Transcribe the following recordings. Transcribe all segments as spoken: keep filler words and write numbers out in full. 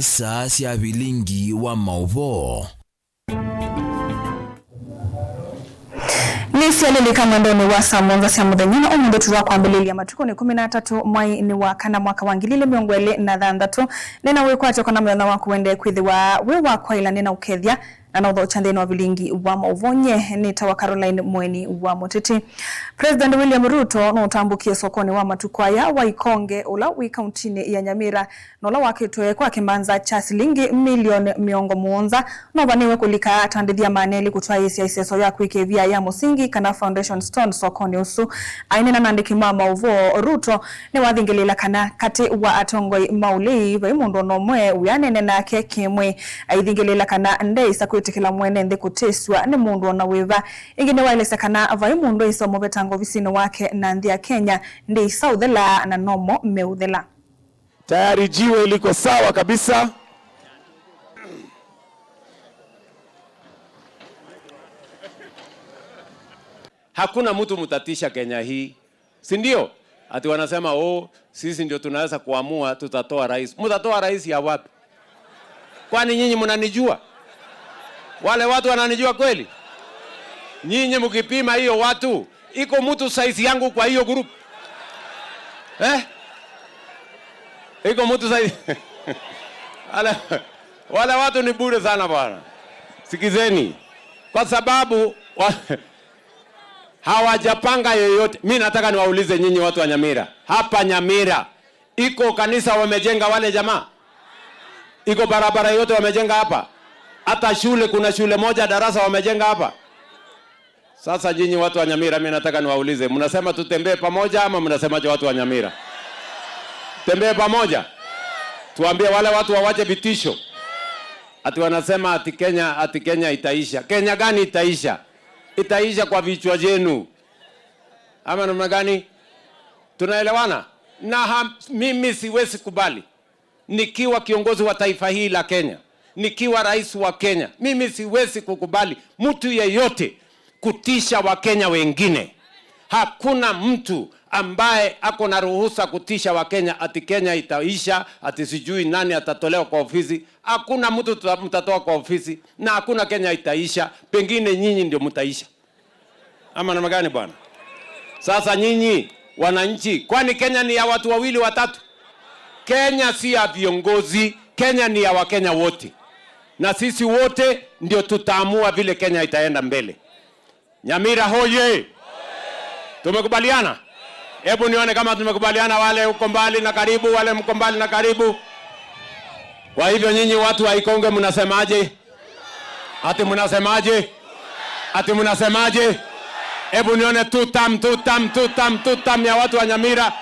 Saa sya vilingi wa maũvoo. Nĩsyalilika mwendonĩ wa saa mũonza sya mũthenya, na ũmũnthĩ tũla kwambĩlĩlya matukũ nĩ kũmi na atatũ mwai nĩ wa kana mwaka wa ngili ilĩ mĩongo ĩlĩ na thanthatũ. Nĩna wĩkwatyo kana mũthenya waku wendee kwĩthĩwa wĩ wa kwaĩla, nĩna ũkethya na naũthokya nthĩnĩ wa vilingi wa maũvoo. Nye nĩtawa Caroline Mweni wa Mũtĩtĩ. President William Ruto nũtambũkie sokonĩ wa matukũ aya wa Ikonge, ũla wĩ kauntinĩ ya Nyamira, na ũla wakĩtwe kwa kĩmanza kya silingi milioni mĩongo mũonza, nũvanĩwe kũlika atandĩthya ma nelĩ kũtwaĩĩsya ĩseso ya kwĩkĩa ĩvia ya mũsingi kana foundation stone sokonĩ ũsu. Aineena na andĩki ma maũvoo, Ruto nĩwathingĩlĩĩla kana katĩ wa atongoi ma ũlei vai mũndũ o na ũmwe wĩanene nake kĩ-mwĩĩ. Aithingĩlĩĩla kana ndeĩsa kwĩtĩkĩla mwene nthĩ kũtĩsw'a nĩ mũndũ o na wĩva. Ĩngĩ nĩwaelesya kana vai mũndũ aĩsa ũmũvetanga ovisinĩ wake na nthĩ ya Kenya ndĩĩsa ũthela na nomo meũthela. Tayari jiwe liko sawa kabisa. Hakuna mtu mtatisha Kenya hii, si ndio? Ati wanasema, "Oh, sisi ndio tunaweza kuamua, tutatoa rais." Mtatoa rais ya wapi? Kwani nyinyi mnanijua? Wale watu wananijua kweli? Nyinyi mkipima hiyo watu, iko mtu size yangu kwa hiyo group? Eh? Iko mtu size? Wale, wale watu ni bure sana bwana. Sikizeni. Kwa sababu wa, hawajapanga yoyote. Mi nataka niwaulize nyinyi watu wa Nyamira. Hapa Nyamira, iko kanisa wamejenga wale jamaa? Iko barabara yote wamejenga hapa? Hata shule, kuna shule moja darasa wamejenga hapa? Sasa nyinyi watu wa Nyamira, mi nataka niwaulize, mnasema tutembee pamoja ama mnasemaje watu wa Nyamira? Tembee pamoja? Tuambie wale watu wawache vitisho. Ati wanasema ati Kenya, ati Kenya itaisha. Kenya gani itaisha? Itaisha kwa vichwa vyenu. Ama namna gani? Tunaelewana? Na ham-, mimi siwezi kubali nikiwa kiongozi wa taifa hii la Kenya, nikiwa rais wa Kenya, mimi siwezi kukubali mtu yeyote kutisha Wakenya wengine. Hakuna mtu ambaye ako na ruhusa kutisha Wakenya ati Kenya itaisha, ati sijui nani atatolewa kwa ofisi. Hakuna mtu tuta-, mtatoa kwa ofisi, na hakuna Kenya itaisha. Pengine nyinyi ndio mtaisha. Ama namna gani bwana? Sasa nyinyi wananchi, kwani Kenya ni ya watu wawili watatu? Kenya si ya viongozi, Kenya ni ya Wakenya wote. Na sisi wote ndio tutaamua vile Kenya itaenda mbele. Nyamira hoye! Tumekubaliana? Hebu nione kama tumekubaliana, wale uko mbali na karibu, wale mko mbali na karibu. Kwa hivyo nyinyi watu wa Ikonge mnasemaje? Ati mnasemaje? Ati mnasemaje? Hebu nione two term, two term, two term, two term ya watu wa Nyamira.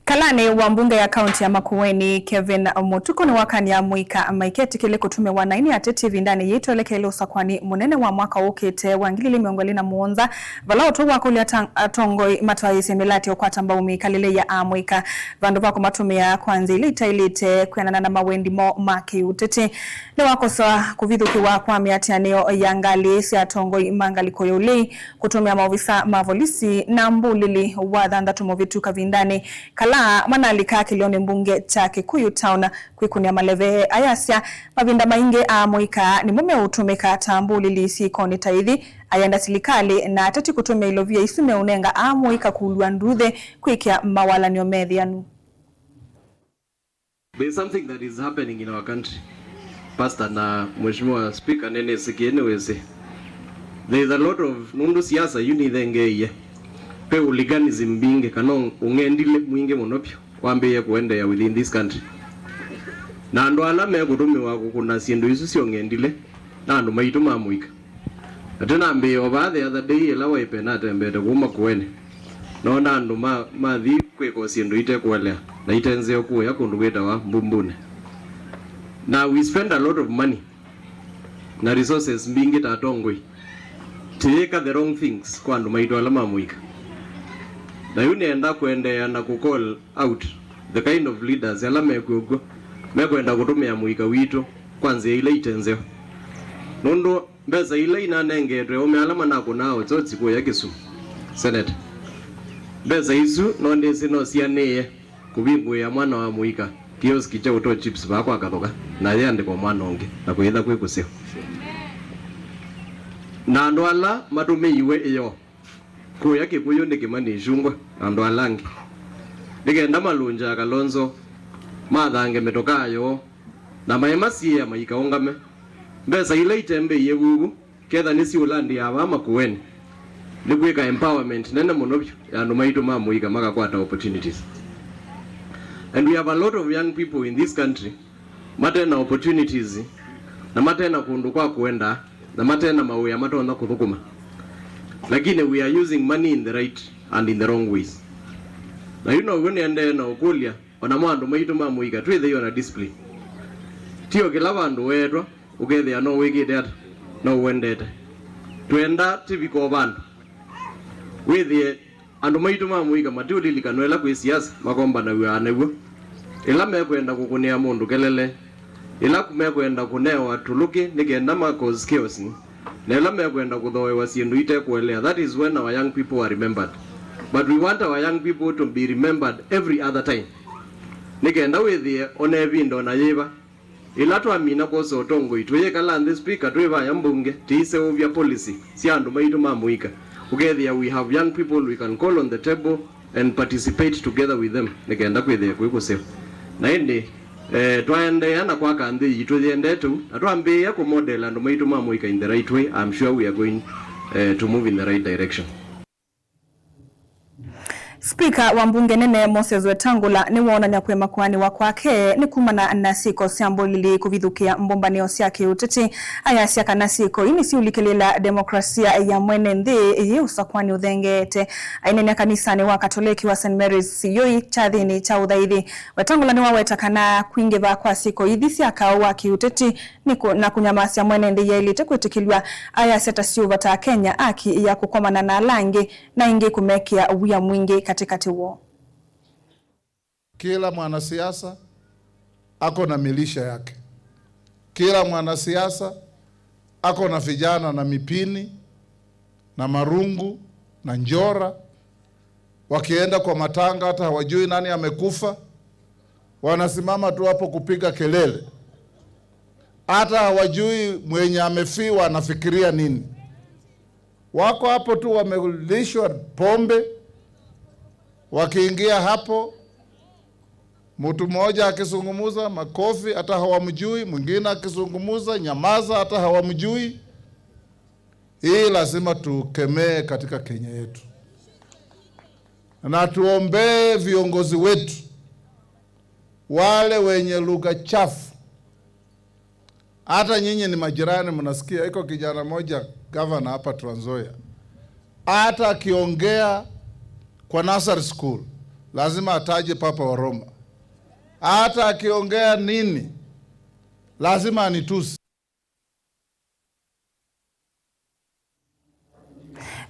Kalanĩ wa mbunge ya kaunti ya Makueni, Kevin Mutuku, nĩwakany'a amũika maiketĩkĩle kũtũmĩwa naĩ nĩ ateti ĩvindanĩ yĩĩ twelekeele ũsakũani mũnene wa mwaka ũkĩte wa ngili ilĩ mĩongo ĩlĩ na mũonza, vala ũtũu wakũlya ata-, atongoi matwaĩĩsye mĩlatĩ ya ũkwata mbau mĩkalĩle ya amũika, vandũ va kũmatũmĩa kwa nzĩa ila itaĩlĩte kwĩanana na mawendi moo ma kĩũteti. Nĩwakosoa kũvithũkĩwa kwa mĩatĩanĩo ya ngalĩ sya atongoi ma ngalĩko ya ũlei, kũtũmĩa maovisa ma volisi na mbũlĩli wa thanthatũ mũvĩtu kavindanĩ kala manalika kĩlĩonĩ mbunge kya Kikuyu Town kwĩkũnĩa maleve. Ayasya mavinda maingĩ amũika nĩmo meũtũmĩka ta mbũlĩli syĩkonĩ ta ithi. Ayenda silikalĩ na ateti kũtũmĩa ilovia isu meũnenga amũika kũlw'a nduthĩ kwĩkĩa mawalan'yo methĩanu. There's something that is happening in our country. Pastor na Mheshimiwa Speaker, nĩnĩsĩkĩe nĩwĩsĩ. There is a lot of, nũndũ siasa yu nithengeeie. Ve hooliganism mbingĩ, kana ũng'endile mwingĩ mũno vyũ wambĩĩe kũendeea within this country. Na andũ ala mekũtũmĩwa kũkũna syĩndũ isu sya ũng'endile na andũ maitũ ma mũika. Atĩ nambĩĩe o vaa the other day ĩla Waipe natembete kũu Makueni, noona andũ ma, mathi kwĩka o syĩndũ ite kũelea na ite nzeo kũũya kũndũ kwĩtawa Mbumbunĩ. Na we spend a lot of money na resources mbingĩ ta atongoi, tĩĩka the wrong things kwa andũ maitũ ala ma mũika. Na yu nĩenda kũendeea na kũ call out the kind of leaders ala mekw'o ũkw'o mekwenda kũtũmĩa mũika witũ kwa nzĩa ila ite nzeo. Nũndũ Mbesa ila inanengetwe aũme ala manakũnaa ũtsotsi kũya Kisumu Senate, mbesa isu no ndĩsĩ no sianĩĩe kũvingũĩa mwana wa mũika kioski kya ũtoo chips vaa kwa Kathoka, na yĩandĩkwa mwana ũngĩ, na kwĩtha kwĩ kũseo. Na andũ ala matũmĩiwe ĩyoo kũya Kĩkũyũ nĩ Kĩmani Ichungwa na andũ ala angĩ, nĩ kenda malũngya Kalonzo mathange mĩtokaa yoo, na maimasiĩĩa maikaũngame. Mbesa ila itembeie vuvu, ketha nĩsiũlandia vaa Makueni, nĩ kwĩka empowerment nene mũno vyũ ya andũ maitũ ma mũika makakwata opportunities. And we have a lot of young people in this country mate na opportunities, na mate na kũndũ kwa kũenda, na mate na mawĩa matonya kũthũkũma. Lakini we are using money in the right and in the wrong ways. Na yu now'o nĩendee na ũkũlya, o namo andũ maitũ ma mũika twĩthĩwe na discipline. Ti o kĩla vandũ weetwa ũkethĩa no wĩkĩte ata, no ũendete. Twenda tĩvika o vandũ wĩthĩe andũ maitũ ma mũika matiũlilikanwa ĩla kwĩ siasa makombanaw'a naw'o. Ĩla mekwenda kũkũnĩa mũndũ kelele, ĩla mekwenda kũnewa tũlũkĩ nĩ kenda ma cause chaos, na ĩla mekwenda kũthooewa syĩndũ ite kũelea, that is when our young people are remembered. But we want our young people to be remembered every other time, nĩ kenda wĩthĩe ona ĩvinda ona yĩva. Ĩla twamina kwosa ũtongoi, tũyĩkala nthĩ, speaker, twĩ vaya mbunge, tĩiseũvya policy sya andũ maitũ ma mũika, ũkethĩa we have young people we can call on the table and participate together with them, nĩ kenda kwĩthĩe kwĩ kũseo. Na ĩndĩ, eh, twaendeea na kwaka nthĩ yitũ yĩendete ũu, na twambĩĩa kũmodel andũ maitũ ma mũika in the right way, I'm sure we are going, eh, to move in the right direction. Spika wa mbunge nene Moses Wetangula nĩwoonany'a kũema kũanĩwa kwake nĩ kumana na syĩko sya mbolili kũvithũkĩa mbũmbanĩo sya kĩũteti, ayasya kana syĩko ii nĩsiũlikĩlĩĩla demokrasia ya mwene nthĩ yĩ ũsakwanĩ ũthengeete. Aineenea kanisanĩ wa Katoleki wa Saint Mary's Siyũi kyathĩnĩ kya ũthaithi, Wetangula nĩwaweta kana kwingĩva kwa syĩko ithi sya kaũ wa kĩũteti nĩ kũ-, na kũnyamasya mwene nthĩ yaĩlĩte kwĩtĩkĩlw'a, ayasya ta syũvataa Kenya aki ya kũkomana na ala angĩ na ĩngĩ kũmekĩa wia mwingĩ katĩkatĩ woo. Kila mwanasiasa ako na milisha yake. Kila mwanasiasa ako na vijana na mipini na marungu na njora, wakienda kwa matanga, hata hawajui nani amekufa, wanasimama tu hapo kupiga kelele. Hata hawajui mwenye amefiwa anafikiria nini. Wako hapo tu wamelishwa pombe, wakiingia hapo, mtu mmoja akizungumza, makofi, hata hawamjui, mwingine akizungumza, nyamaza, hata hawamjui. Hii lazima tukemee katika Kenya yetu. Na tuombee viongozi wetu, wale wenye lugha chafu. Hata nyinyi ni majirani, mnasikia, iko kijana moja gavana hapa Trans Nzoia. Hata akiongea kwa nursery school, lazima ataje Papa wa Roma. Hata akiongea nini, lazima anitusi.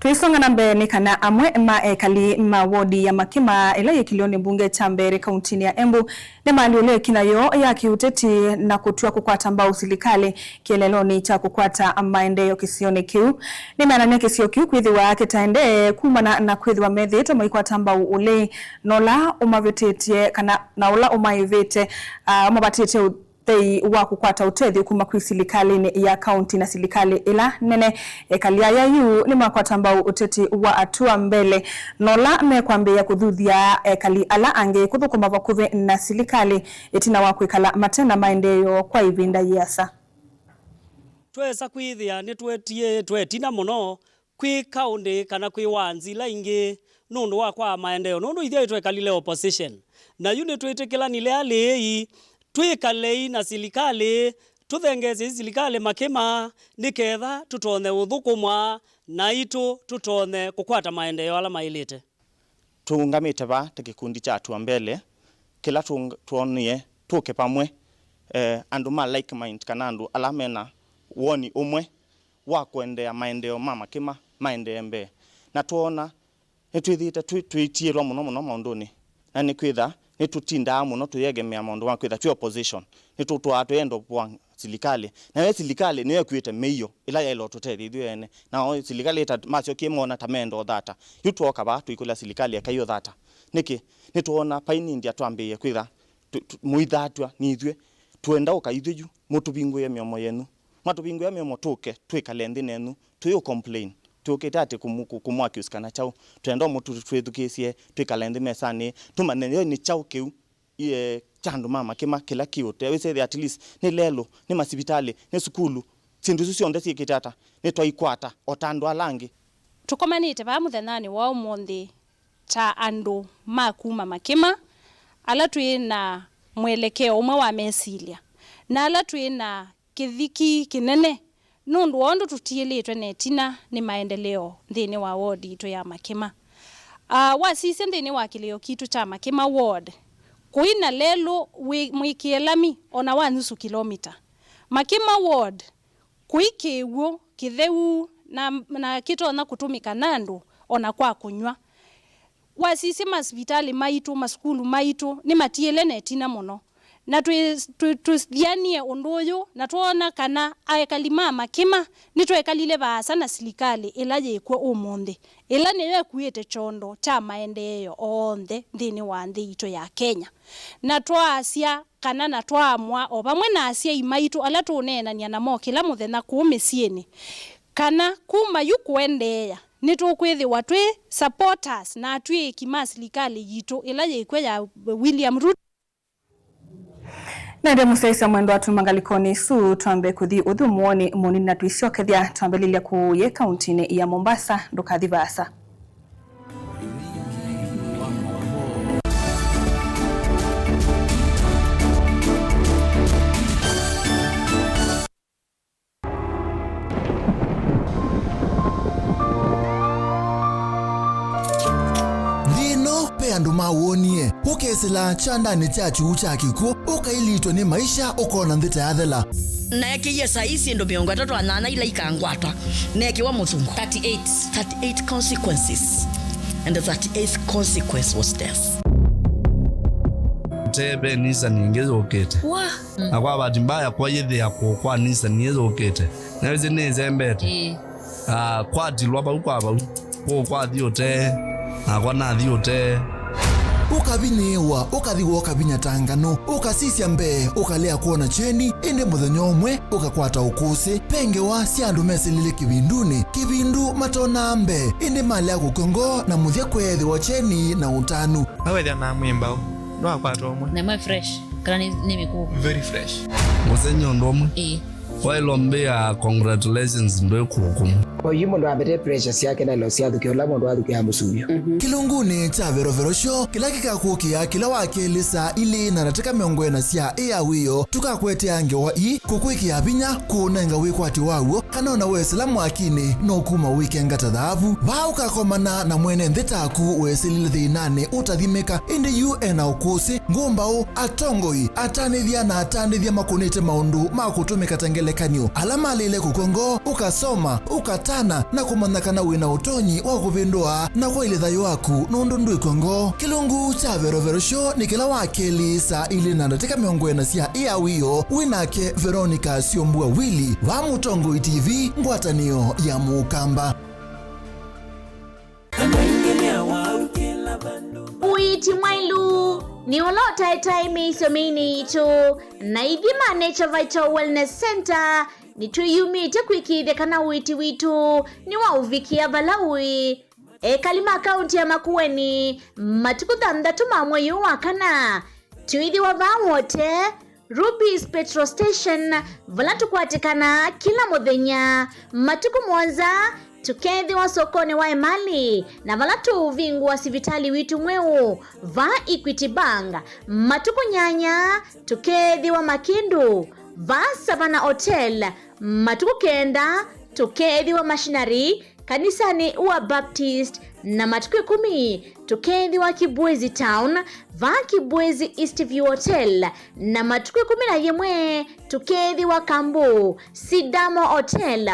Tũisonga na mbee, nĩ kana amwe ma ekali ma wodi ya Makima ĩla yĩ kĩlĩonĩ mbunge kya Mbeere kauntinĩ ya Embu nĩmaalyũle ĩkinya yoo ya kĩũteti na kũtw'a kũkwata mbau silikalĩ kĩeleelonĩ kya kũkwata maendeeo kĩsionĩ kĩu. Nĩmeanany'a kĩsio kĩu kwĩthĩwa kĩtaendee kumana na kwĩthĩwa methĩĩtwe maikwata mbau ũlei na ũla ũmavĩtĩtye kana na ũla ũmaĩvĩte, ah, ũmavatĩtye ũ- thei wa kũkwata ũtethyo kuma kwĩ silikalĩnĩ ya kaunti na silikalĩ ĩla nene. Ekali aya yu nĩmakwata mbau ũteti wa Hatua Mbele, na ũla mekwambĩĩa kũthuthya ekali ala angĩ kũthũkũma vakuvĩ na silikalĩ ĩtina wa kwĩkala mate na maendeeo kwa ĩvinda yĩasa. Twesa kwĩthĩa nĩtwetie twetina mũno kwĩ kaũndĩ kana kwĩ wanzi ila ingĩ nũndũ wa kwaa maendeeo, nũndũ ithyĩ twĩkalile opposition. Na yu nĩtwĩtĩkĩlanile alĩĩi twĩkalei na silikalĩ, tũthengeesyei silikalĩ makĩma, nĩ ketha tũtonye ũthũkũmwa naitũ tũtonye kũkwata maendeeo ala maĩlĩte. Tũũngamĩte vaa ta kĩkundi kya Hatua Mbele, kĩla tũũng-, twonie tũke vamwe, eh, andũ ma like mind kana andũ ala mena woni ũmwe wa kũendeea maendeeo ma makĩma maendee mbee. Na twoona nĩtwĩthĩĩte twĩ-, twĩtiĩlwa mũno mũno maũndũnĩ, na nĩkwĩtha nĩtũtindaa mũno tũyegemea maũndũ ma kwĩtha twĩ opposition. Nĩtũtwaa twĩenda ũvũa silikalĩ. Nayo silikalĩ nĩyo ĩkuĩte mĩio ĩla yaĩle ũtũtethya ithyĩ ene. Nao silikalĩ ĩta masyokie mona ta meenda ũthata. Yu twooka vaa tũikũlya silikalĩ ekai ũthata. Nĩkĩ? Nĩtwoona painindya twambĩĩe kwĩtha tũ- tũ- mũithatw'a nĩ ithyĩ. Twenda ũka ithyĩ yu, mũtũvingũĩe mĩomo yenyu. Mwatũvingũĩa mĩomo tũke, twĩkale nthĩ nenyu, tũyũ complain. Tũkĩte atĩ kũmũ- kũ- kũmũ accuse kana kyaũ. Twenda mũtũ- twĩthukĩĩsye, twĩkale nthĩ mesanĩ, tũmanye yo nĩ kyaũ kĩu, ie, kya andũ ma Makĩma kĩla kĩũte. Wĩsĩthĩa at least nĩ lelũ, nĩ masivitalĩ, nĩ sukulu, syĩndũ isu syonthe syĩkĩte ata, nĩtwaikwata o ta andũ ala angĩ. Tũkomanĩte vaa mũthenyanĩ wa ũmũnthĩ ta andũ ma kuma Makĩma, ala twĩ na mwelekeo ũmwe wa mesilya, na ala twĩ na kĩthiki kĩnene nũndũ wa ũndũ tũtiĩlĩtwe na ĩtina nĩ maendeleo nthĩnĩ wa ward yitũ ya Makĩma. Ah, wasisya nthĩnĩ wa kĩlĩo kitũ kya Makĩma ward, kũi na lelũ wĩ- mwĩkĩe lami ona wa nusu kilomita. Makĩma ward, kũi kĩw'ũ kĩtheu na, na kĩtonya kũtũmĩka na andũ ona kwa kũnyw'a. Wasisye masivitalĩ maitũ, masukulu maitũ nĩmatiĩle na ĩtina mũno. Na twĩ- twĩ- twĩthianie ũndũ ũyũ, na twoona kana aekali ma Makĩma nĩtwekalile vaasa na silikalĩ ĩla yĩkw'o ũmũnthĩ, ĩla nĩyo ĩkuĩte kyondo kya maendeeo onthe nthĩnĩ wa nthĩ yitũ ya Kenya. Na twaasya kana na twaamũa o vamwe na asyai maitũ ala tũũneenany'a namo kĩla mũthenya kũu mĩsyĩnĩ, kana kuma yu kũendeea, nĩtũkwĩthĩwa twĩ supporters na atw'ĩĩki ma silikalĩ yitũ ĩla yĩkw'o ya William Ruto. Na ĩndĩ mũsyaĩĩsya mwendwa, tuma ngalĩkonĩ ĩsu twambe kũthi ũthũmũonĩ mũnini na tũisyokethya twambĩlĩlya kũũ kauntinĩ ya Mombasa. Ndũkathi vaasa. Nthĩ ĩno ve andũ mawonie, ũkesĩla kyandanĩ kya kyuu kya kĩkw'ũ, ũkailitwe nĩ maisha, ũkona nthĩ ta yathela. Naekĩie saii syĩndũ mĩongo ĩtatũ na nyanya ila ikangwata, neekĩwa mũthungo. Thirty-eight. Thirty-eight consequences. And the thirty-eighth consequence was death. Teve Nissan ĩngĩ yũkĩte. Wa. Na kwa bahati mbaya, kwa yĩthĩa kũ kwa Nissan ĩyũkĩte. Na ĩsĩ nĩĩsembete. Ĩĩ. Ah, kwatilwa vau kwa vau. Kũu kwathi ũtee, nakwa nathi ũtee. Ũkavinyĩĩwa, ũkathi woka vinya ta nganũ, ũkasisya mbee, ũkalea kwona kyeni, ĩndĩ mũthenya ũmwe ũkakwata ũkũsĩ. Ve ngewa sya andũ mesĩlile kĩvindunĩ, kĩvindu matonaa mbee, ĩndĩ malea kũkw'a ngoo na mũthya kweethĩwa kyeni na ũtanu. Awethĩa na mwĩmbaũ, ndwakwata ũmwe. Na ĩmwe fresh, kana nĩ, nĩ mĩkũũ? Very fresh. Mũsenyi ũndũ ũmwe. Ĩĩ. Waĩlwa mbĩa, congratulations, ndwĩ kũkũ. Oyu mũndũ ambete pressure syake na ĩlo syathũkĩa ũla mũndũ athũkĩa mũsuvyo. Kĩlungunĩ kya Verovero Show, kĩla kĩkakũkĩa kĩla wa kelĩ saa ilĩ na ndatĩka mĩongo ĩna sya ĩ ya wĩoo, tũkakwetea ngewa ii kũkwĩkĩa vinya, kũũnenga wĩkwatyo waw'o, kana ona wesĩla mwakinĩ, no kuma wĩkenga ta thaavu. Vaa ũkakomana na mwene nthĩ taku wesĩlile thĩnanĩ ũtathimĩka, ĩndĩ yu ena ũkũsĩ, ngũmbaũ, atongoi, atanĩthya na atandĩthya makũnĩte maũndũ ma kũtũmĩka ta ngelekany'o, ala malĩle kũkw'a ngoo, ũkasoma, ũkatana, na kũmanya kana wĩ na ũtonyi wa kũvĩndũa na kwaĩlya thayũ waku nũndũ ndwĩkw'a ngoo. Kĩlungu kya Verovero Show nĩ kĩla wa kelĩ saa ilĩ na ndatĩka mĩongo ĩna sya ĩ ya wĩoo, wĩ nake Veronica Syombua Willy, va Mũtongoi T V, ngwatanĩo ya Mũkamba. Ũiiti mwaĩlu nĩ ũla ũtaetae mĩisyo mĩinĩ yitũ, na ithyĩ ma Nature Vital Wellness Center nĩtwĩyumĩtye kũĩkĩĩthya kana ũiiti witũ nĩwaũvikĩa vala ũĩ. Ekali ma kaũnti ya Makueni, matukũ thanthatũ ma mwei ũũ wa kana, twĩthĩwa vaa Wote, Ruby's Petrol Station, vala tũkwatĩkanaa kĩla mũthenya. Matukũ mũonza, tũkethĩwa sokonĩ wa Emali, na vala tũũvingũa sivitali witũ mweũ, vaa Equity Bank. Matukũ nyanya, tũkethĩwa Makindu, vaa Savannah Hotel. Matukũ kenda, tũkethĩwa Machinery, kanisanĩ wa Baptist, na matukũ ĩkũmi tũkethĩwa Kibwezi Town, va Kibwezi East View Hotel, na matukũ ĩkũmi na yĩmwe tũkethĩwa Kambu, Sidamo Hotel.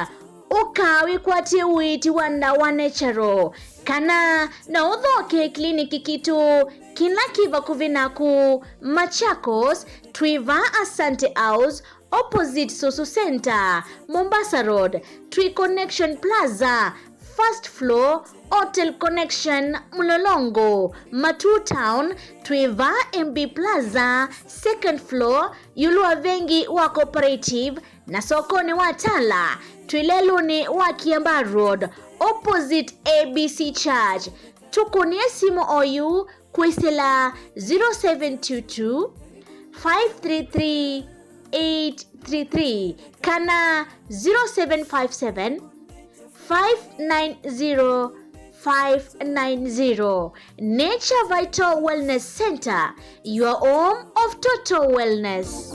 Ũka wĩkwatye ũiiti wa ndawa natural, kana no ũthoke kliniki kitũ Kĩla kĩ vakuvĩ naku. Machakos, twĩ vaa Asante House, opposite Susu Center. Mombasa Road, twĩ Connection Plaza, first floor, Hotel Connection, Mlolongo. Matuu Town, twĩ vaa M B Plaza, second floor, ĩũlũ wa vengi wa Cooperative, na sokonĩ wa Tala, twĩ lelũnĩ wa Kiambaa Road, opposite A B C Church. Tũkũnĩe simũ oyu kwĩsĩla zero seven two two, five three three, eight three three kana zero seven five seven, five nine zero, five nine zero. Nature Vital Wellness Center, your home of total wellness.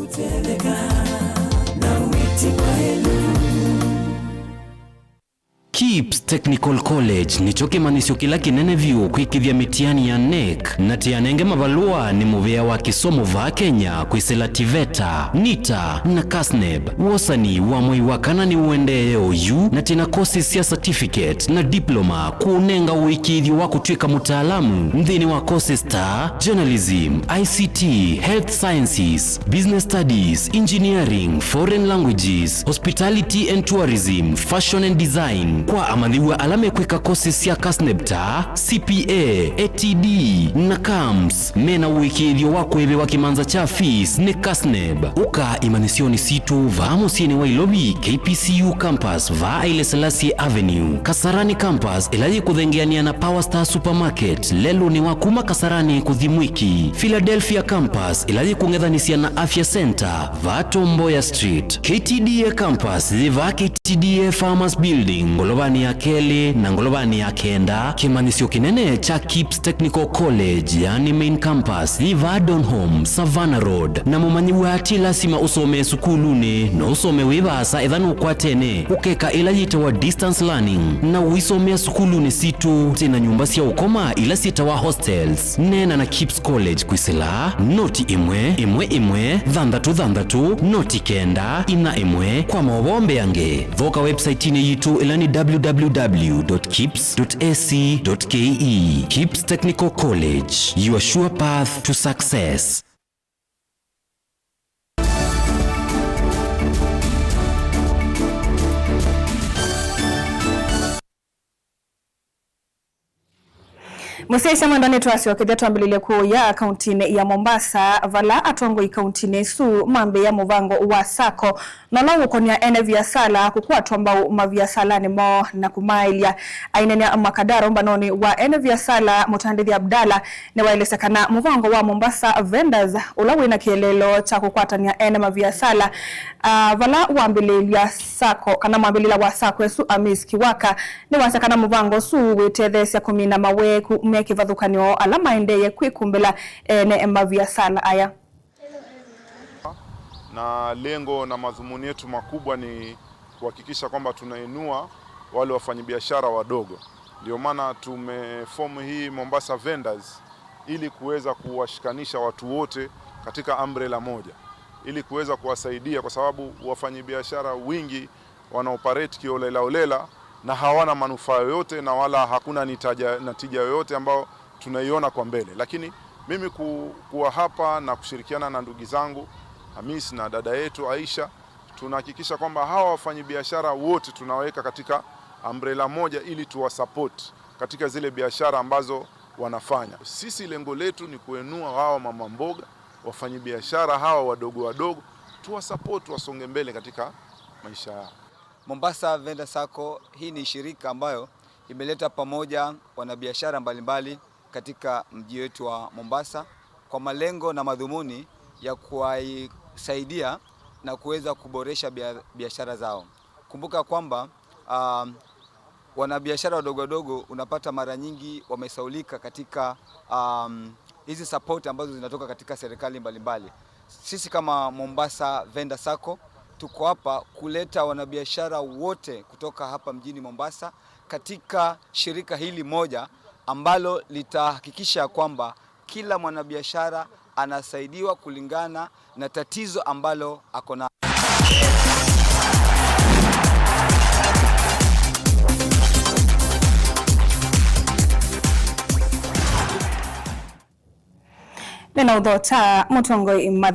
KIPPS Technical College nĩkyo kĩmanyĩsyo kĩla kĩnene vyũ kwĩkĩthya mĩtiani ya NEC na tĩanenge mavalũa nĩ mũvĩa wa kĩsomo vaa Kenya kwĩsĩla TVETA, NITA na KASNEB. Wosani wa mwei wa kana nĩũendee oyu, na twĩna courses sya certificate na diploma kũũnenga ũĩkĩĩthyo wa kũtw'ĩka mũtaalamu nthĩnĩ wa courses ta journalism, I C T, health sciences, business studies, engineering, foreign languages, hospitality and tourism, fashion and design. Kwa amanyĩw'a ala mekwĩka courses sya KASNEB ta C P A, A T D na CAMS, mena ũĩkĩĩthyo wa kũĩvĩwa kĩmanza kya fees nĩ KASNEB. Ũka imanyĩsyonĩ sitũ vaa mũsyĩnĩ wa Ilovi, K P C U campus, vaa Haile Selassie Avenue, Kasarani campus, ĩla yĩkũthengeanĩa na Power Star Supermarket, lelũnĩ wa kuma Kasarani kũthi Mwiki, Philadelphia campus, ĩla yĩkũng'ethanĩsya na Afya Center, vaa Tom Mboya Street, K T D A campus, yĩ vaa K T D A Farmers Building, ngolovanĩ ya kelĩ na ngolovanĩ ya kenda. Kĩmanyĩsyo kĩnene kya KIPPS Technical College, yani main campus, yĩ vaa Donholm, Savannah Road. Na mũmanyĩw'a ti lasima ũsomee sukulunĩ, no ũsome wĩ vaasa ethĩwa nũkwatene ũkeka ĩla yĩtawa distance learning, na ũisomea sukulunĩ sitũ. Twĩna nyũmba sya ũkoma ila syĩtawa hostels. Neena na KIPPS College kwĩsĩla noti ĩmwe ĩmwe ĩmwe thanthatũ thanthatũ noti kenda ina ĩmwe. Kwa maũvoo mbeange, thoka website-inĩ yitũ ĩla nĩ W W W dot kips dot A C dot K E. KIPPS Technical College, your sure path to success. Mũsyaĩĩsya mwendwa, nĩtwasyokethya twambĩlĩlye kũya kauntinĩ ya Mombasa, vala atongoi kauntinĩ ĩsu mambĩĩa mũvango wa sacco, na ũla ũkũnĩa ene viasala kũkwatwa mbau maviasalanĩ moo na kũmaaĩlya. Aineenea Makadara ũmbanonĩ wa ene viasala, Mũtandĩthya Abdalla nĩwaelesya kana mũvango wa Mombasa Vendors, ũla wĩna kĩeleelo kya kũkwatany'a ene maviasala, ah, vala wambĩlĩĩlya sacco, kana mwambĩlĩĩla wa sacco ĩsu, Amis Kiwaka, nĩwasya kana mũvango ũsu wĩtetheesya kũmina maweeku me kĩvathũkany'o ala maendeeye kwĩkumbĩla ene maviasala aya. Na lengo na madhumuni yetu makubwa ni kuhakikisha kwamba tunainua wale wafanyabiashara wadogo. Ndio maana tumeform hii Mombasa Vendors ili kuweza kuwashikanisha watu wote katika umbrella moja, ili kuweza kuwasaidia, kwa sababu wafanyabiashara wengi wana operate kiolela olela na hawana manufaa yoyote na wala hakuna nitaja, natija yoyote ambao tunaiona kwa mbele. Lakini mimi ku-, kuwa hapa na kushirikiana na ndugu zangu Hamis na dada yetu Aisha, tunahakikisha kwamba hawa wafanyabiashara wote tunaweka katika umbrella moja ili tuwasupport katika zile biashara ambazo wanafanya. Sisi lengo letu ni kuinua hawa mama mboga, wafanyabiashara hawa wadogo wadogo, tuwasupport wasonge mbele katika maisha yao. Mombasa Vendor Sacco, hii ni shirika ambayo imeleta pamoja wanabiashara mbalimbali katika mji wetu wa Mombasa kwa malengo na madhumuni ya kuwasaidia na kuweza kuboresha bia-, biashara zao. Kumbuka kwamba, um, wanabiashara wadogo wadogo unapata mara nyingi wamesaulika katika, um, hizi support ambazo zinatoka katika serikali mbalimbali. Sisi kama Mombasa Vendor Sacco tuko hapa kuleta wanabiashara wote kutoka hapa mjini Mombasa katika shirika hili moja ambalo litahakikisha kwamba kila mwanabiashara anasaidiwa kulingana na tatizo ambalo ako nalo. nĩnaũthokya mũtongoi Martha